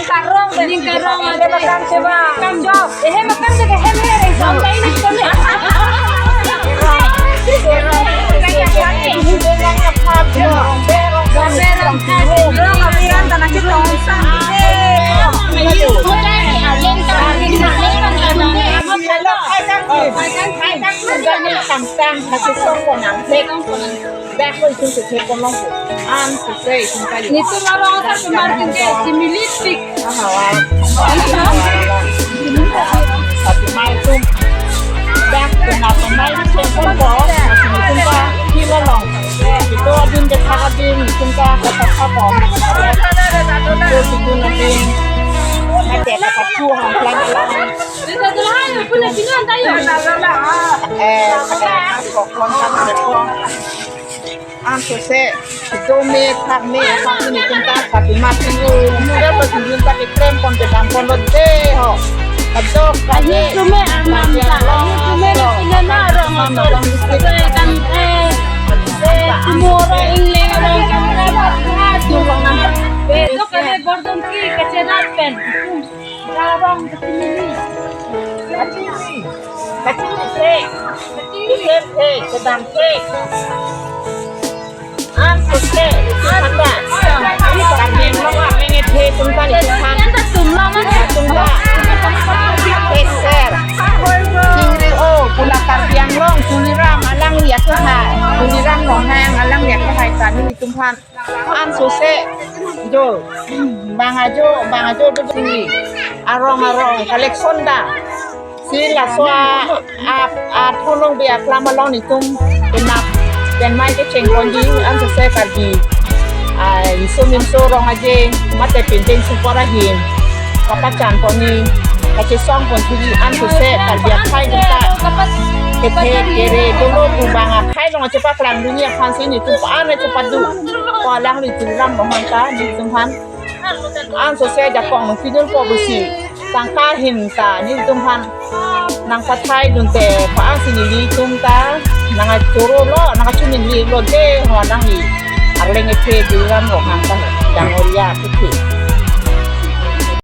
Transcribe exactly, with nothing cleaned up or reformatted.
Ning karong, ning karong, ade makan coba. Kam job. Eh, makan ke hem he, exam lain itu nih. Dak ko itum si thek ponlongpo. An si thek itum kali. Nitum arong asar pemar tingke similitik. Aha, wa. Tapi mai itum. Dak ko na pemai si thek ponpo. Nitum pa hilo long. Itu adin ke thak adin itum ka kata apa? Itu itum nanti. Nanti kata tuh hang pelan-pelan. Dito, dito, hayo, puna, sino ang tayo? Eh, pakai kokon kan, kokon. An sose, dome, thak me, thak me, nitum ta, tapi mati yo. Dia pasti nitum ta ikrem pon, kedam pon lo de ho. Kadok, kami. Ahi sume, amam ta, ahi sume, na sino na rong, so, eh, kan, eh, eh, tomorrow, ingleng, rong, kan, eh, dok, kami bordon ki, kacherat pen. Darong kachimili. Kachimili. Kachimili se. Kachimili se. Kedam se. An sose. Kanda. Kami mama mengethe tumkan itu kan. Tumla mana? Tumla. Peser. Kingri o, pula Karbi Anglong, Tuliram, alangli akehai. Tuliram Ronghang, alangli akehai kami itum aphan. An sose, jo, bang ajo, bang ajo, do sini. Arong arong, collection da. Si laso a, a, a, thonong be aklam along nitum, penap, pen mai kecheng ponji, an sose Karbi. A, iso mimso rong aje, mate pinting supor ahin. Kapachan pon ni, kachesong pon thuji, an sose Karbi akhai kita. Kethe, kere, dolo, bubang akhai long achepaklangdun aphan si nitum pa an achepadun. Ko alangli Tuliram Ronghang ta, nitum aphan. An sose ajakong nangpidunpo pusi. Tangka ahin ta, nitum aphan. Nangpathaidun te, pa an si nelitum ta. Nangkachoro lo, nangkachuningri lo de, ho nangli. Arleng ethe Tuliram Ronghang ta, Dangoria kethe.